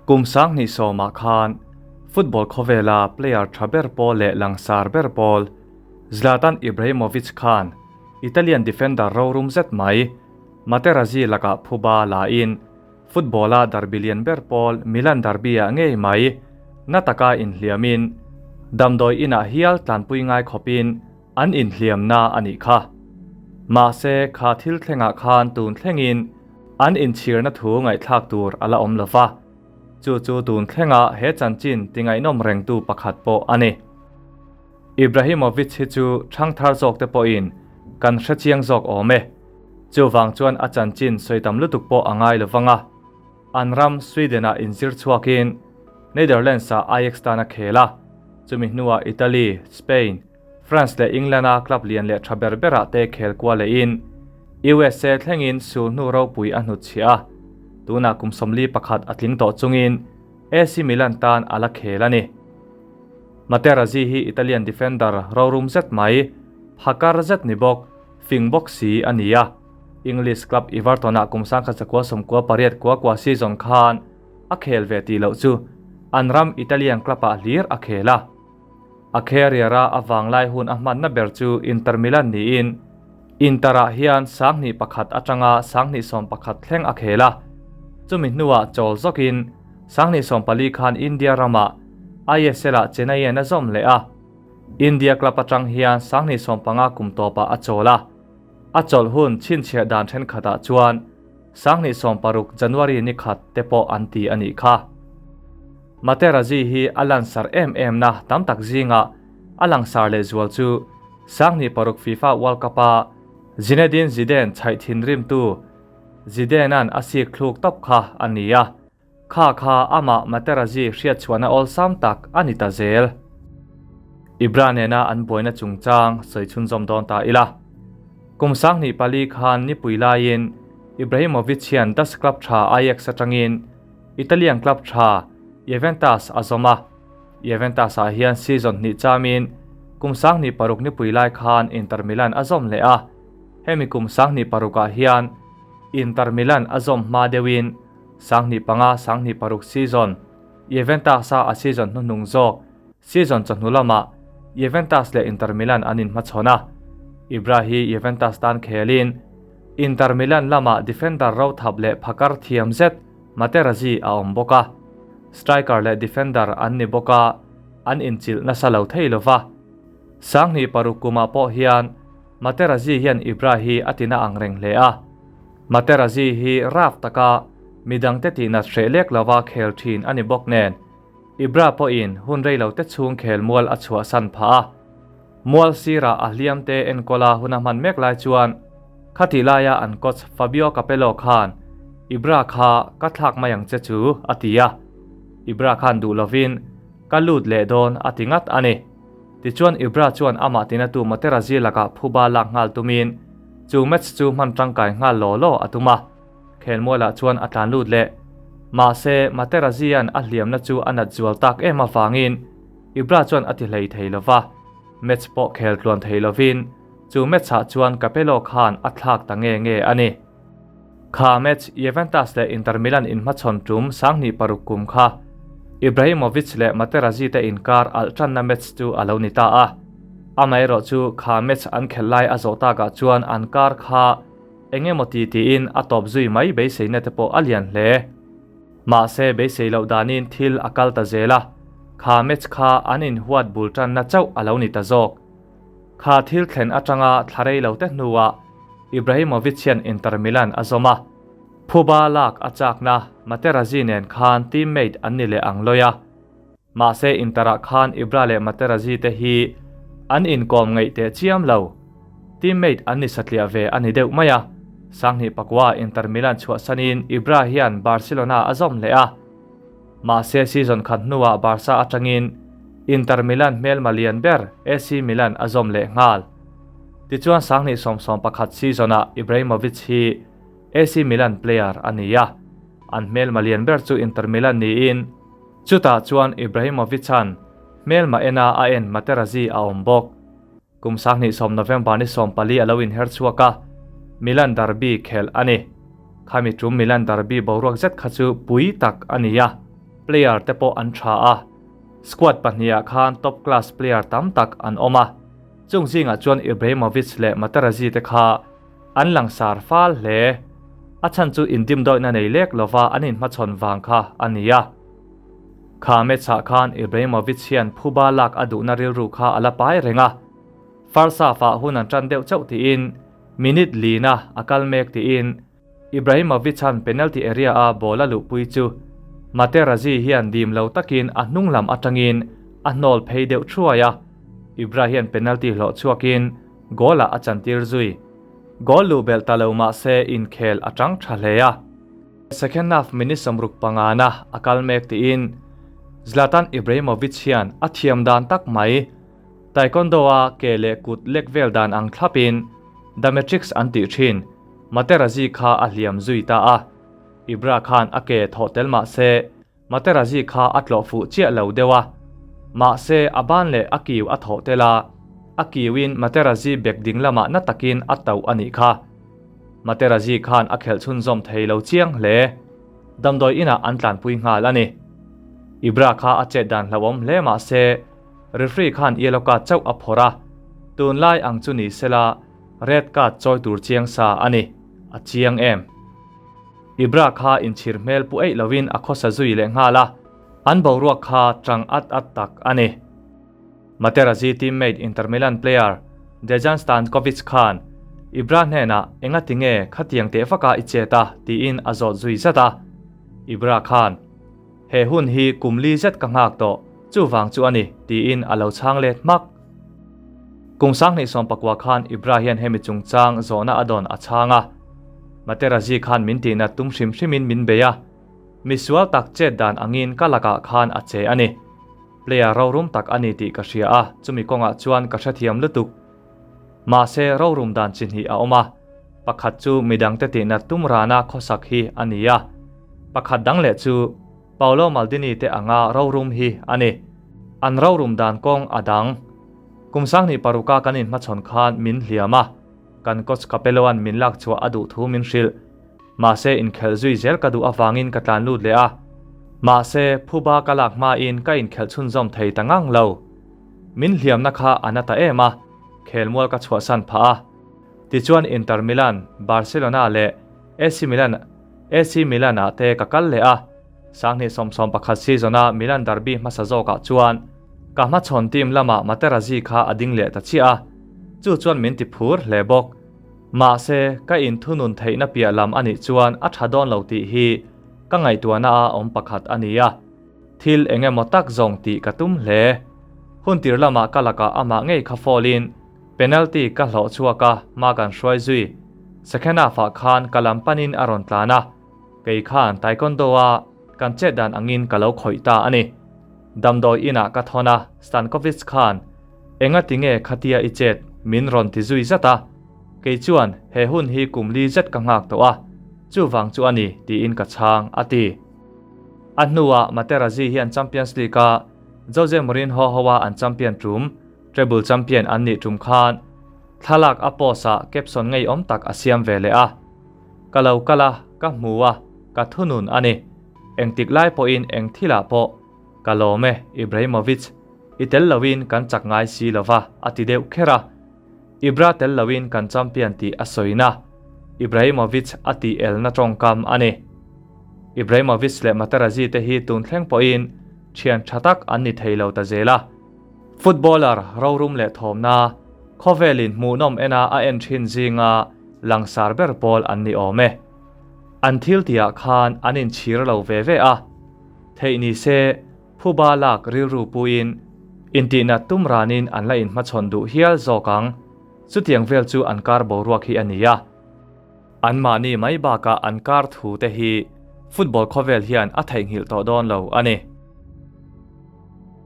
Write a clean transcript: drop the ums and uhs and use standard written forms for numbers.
Kum 2010ah khan football khawvela player tha ber pawl leh langsar ber pawl Zlatan Ibrahimovic khan Italian defender rorum zet mai Materazzi lakah phuba la in football-a derby lian ber pawl Milan derby-ah ngei mai na taka inhliamin damdawi inah hial tlanpui ngai khawpin an inhliamna a nih kha. Mahse, kha thil thlengah khan tun thlengin an inchhirna thu ngaihthlak tur a la awm lo va, chu chu tun thlenga he chanchin ti ngaihnawm rengtu pakhat pawh a ni. Ibrahimovic hi chu ṭhangthar zawkte pawhin kan hre chiang zawk awm e. Chuvang chuan a chanchin sawi tam lutuk pawh a ngai lo vang a. An ram Sweden-ah inzir chhuakin Netherlands-ah Ajax tan a khel a, chumi hnuah Italy, Spain, France leh England-a club lian leh tha ber berah te khel kual lehin USA thlengin sul hnu ropui a hnutchhiah a, tunah kum 41 a tling tawh chungin AC Milan tan a la khel a ni. Materazzi hi Italian defender rorum zet mai, phakar zet ni bawk, fing bawk si a ni a. English club Everton-ah kum 1998 kua kua season khan a khel ve tih loh chu an ram Italian club-ah hlir a khel a. A career-a a vanglai hun a hmanna ber chu Inter Milan niin Inter-ah hian 2001 atanga 2011 thleng a khel a. Chumi hnuah chawl zawkin 2014 khan India ramah ISL-ah Chennaiin a zawm leh a. India club atang hian 2015 kum tawpah a chawl a. A chawlh hun chhinchhiah dan thenkhatah chuan 2016 January ni khat te pawh an ti a nih kha. Materazzi hi a lansar em em na tam tak zingah a langsar leh zual chu 2006 FIFA World Cup-a Zinedine Zidane chhaih thinrimtu Zidane-a'n a sik thluk tawp kha a ni a. Kha kha amah Materazzi hriatchhuahna awlsam tak a ni ta zel. Ibra nena an buaina chungchang sawi chhunzawm dawn ta ila. Kum 2004 khan nipui laiin Ibrahimovic hian Dutch club tha Ajax atangin Italian club tha Juventus a zawm a. Juventus-ah hian season hnih chamin kum 2006 nipui lai khan Inter Milan a zawm leh a. Hemi kum 2006ah hian Inter Milan a zawm hma deuhin 2005 2006 season Juventus-a a season hnuhnung zawk season chawhnu lamah Juventus leh Inter Milan an inhmachhawn a. Ibra hi Juventus tan khelin Inter Milan lamah defender rothap leh phakar thiam zet Materazzi a awm bawk a. Striker leh defender an ni bawk a, an inchilh nasa lo thei lo va. 2006 kumah pawh hian Materazzi hian Ibra hi a tina ang reng hle a. Materazzi hi rap taka midangte tihnat hreh lek lova khel thin a ni bawk nen, Ibra pawhin hun rei lo te chhung khel mual a chhuahsan phah a. Mual sirah a hliam te enkawla hun a hman mek lai chuan khatih laia an coach Fabio Capello khan Ibra kha ka thlak mai ang che chu a ti a. Ibra khan duh lovin ka lut leh dawn a ti ngat a ni. Tichuan Ibra chuan amah tinatu Materazzi lakah phuba lak nghal tumin chu match chu hman tangkai nghal law law a tum a. Khelmualah chuan a tlan lut leh. Mahse, Materazzi-a'n a hliamna chu a nat zual tak em avangin Ibra chuan a ti hlei thei lo va. Match pawh khel tluan thei lovin chu match-ah chuan Capello khan a thlak ta nge nge a ni. Kha match Juventus leh Inter Milan inhmachhawn tum 2006 kum kha Ibrahimovic leh Materazzi te inkar alh tanna match chu a lo ni ta a. Amaherawh chu kha match an khelh lai a zawh takah chuan an kar kha eng emaw ti tiin a tawp zui mai beiseina te pawh a lian hle. Mahse beisei loh danin thil a kal ta zel a, kha match kha an inhuat bul tanna chauh a lo ni ta zawk. Kha thil thlen atanga thla rei lo te hnuah Ibrahimovic hian Inter Milan a zawm a, phuba lak a chakna Materazzi nen khan teammate an ni leh ang lawi a. Mahse Inter-ah khan Ibra leh Materazzi te hi an inkawm ngaih teh chiam lo. Teammate an ni satliah ve a ni deuh mai a. 2009 Inter Milan chhuahsanin Ibra hian Barcelona a zawm leh a. Mahse season khat hnuah Barca atangin Inter Milan hmelma lian ber AC Milan a zawm leh nghal. Tichuan 2011 season-ah Ibrahimovic hi AC Milan player a ni a. An hmelma lian ber chu Inter Milan niin chutah chuan Ibrahimovic-a'n hmelma ena a en Materazzi a awm bawk. Kum 2010 November ni 14 a lo inher chhuak a, Milan derby khelh a ni. Khami tum Milan derby boruak zet kha chu pui tak a ni a. Player te pawh an tha a, squad pahnihah khan top class player tam tak an awm a, chung zingah chuan Ibrahimovic leh Materazzi te kha an langsar fal hle. A chhan chu indimdawihna nei lek lova an inhmachhawn vang kha a ni a. Kha match-ah khan Ibrahimovic hian phuba lak a duhna rilru kha a la pai reng a, first half-ah hun an tan deuh chauh tiin minute lina a kal mek tiin Ibrahimovic-a'n penalty area-a ball a luhpui chu Materazzi hian dim lo takin a hnung lam atangin a hnawl phei deuh thuai a, Ibra hian penalty hlawh chhuakin goal-ah a chantir zui. Goal luh belh ta lo mah se inkhel a tang tha hle a. Second half minute 65 na a kal mek tiin Zlatan Ibrahimovic hian a thiam dan tak mai Taekwondo-a ke leh kut lek vel dan ang thlapin The Matrix an tih thin Materazzi kha a hliam zui ta a. Ibra khan a ke thawh tel mah se Materazzi kha a tlawh fuh chiah lo deuh a. Mahse a ban leh a kiu a thawh tel a, a kiuin Materazzi bek ding lamah na takin a tauh a nih kha. Materazzi khan a khelh chhunzawm thei lo chiang hle. Damdawi inah an tlanpui nghal a ni. Ibra kha a chet dan hlauhawm hle mah se referee khan yellow card chauh a phawrh a, tunlai ang chu ni sela red card chawi tur chiang sa a ni, a chiang em? Ibra kha inchhir hmel pu eih lovin a khawsa zui leh nghal a, an boruak kha tang at at tak a ni. Materazzi teammate Inter Milan player Dejan Stankovic khan Ibra hnenah enga tinge khatiang teh vaka i chet a tiin a zawt zui zat a. Ibra khan, He hun hi kum li zet ka nghak tawh, chuvang chu a ni, tiin a lo chhang let hmak. Kum 2019 khan Ibra hian hemi chungchang zawhna a dawn a chhang a. Materazzi khan min tihnat tum hrim hrimin min bei a, misual tak chet dan angin ka lakah khan a che a ni. Player rorum tak a ni tih ka hria a, chumi kawngah chuan ka hrethiam lutuk. Mahse, rorum dan chi hnih a awm a, pakhat chu midangte tihnat tum rana khawsak hi a ni a, pakhat dang leh chu Paolo Maldini te anga rorum hi a ni. An rorum dan kawng a dang. Kum 2006a kan inhmachhawn khan min hliam a, kan coach Capello-a'n min lak chhuah a duh thu min hrilh. Mahse inkhelh zui zel ka duh avangin ka tlan lut leh a. Mahse phuba ka lak hmain ka inkhelh chhunzawm thei ta ngang lo. Min hliamna kha a na ta em a, khelmual ka chhuahsan phah a. Tichuan Inter Milan, Barcelona leh AC Milan AC Milan ah te ka kal leh a. 2011 season-a Milan derby hmasa zawkah chuan ka hmachhawn team lamah Materazzi kha a ding leh ta chiah a. Chu chuan min ti phur hle bawk. Mahse, ka inthunun theihna piah lam a nih chuan a tha dawn lo tih hi ka ngaihtuahna a awm pakhat a ni a. Thil eng emaw tak zawng tih ka tum hle. Hun tir lamah ka lakah amah ngei kha fall-in penalty ka hlawh chhuak a, hma kan hruai zui. Second half-ah khan ka lam panin a rawn tlan a, kei khan taekwondo-a kan chet dan angin ka lo khawih ta a ni. Damdawi inah ka thawn a, Stankovic khan Enga tinge khatia i chet min rawn ti zui zat a, kei chuan he hun hi kum li zet ka nghak tawh a, chuvang chu a ni tiin ka chhang a ti. A hnuah Materazzi hian Champions League-a Jose Mourinho hoa an champion tum, treble champion an nih tum khan thlalak a post-ah caption ngeiawm tak a siam ve leh a. Ka lo kal a, ka hmu a, ka thunun a ni. Engtik lai pawhin eng thilah pawh ka lawm e Ibrahimovic. I tel loin kan chak ngai si lova a ti deuh kher a. Ibra tel loin kan champion tih a sawina Ibrahimovic a tih elna tawngkam a ni. Ibrahimovic leh Materazzi te hi tun thleng pawhin thian tha tak an ni thei lo ta zel a. Footballer rorum leh thawmna khawvelin hmuhnawm ena a en thin zinga langsar ber pawl an ni awm e. An thil tihah khan an inchhir lo ve ve a. Theih ni se Phuba lak rilru puiin intihnat tum ranin an la inhmachhawn duh hial zawk ang. Chutiang vel chu an kar boruak hi a ni a. Anmahni mai bakah an kar thu te hi football khawvel hian a theihnghilh tawh dawn lo a ni.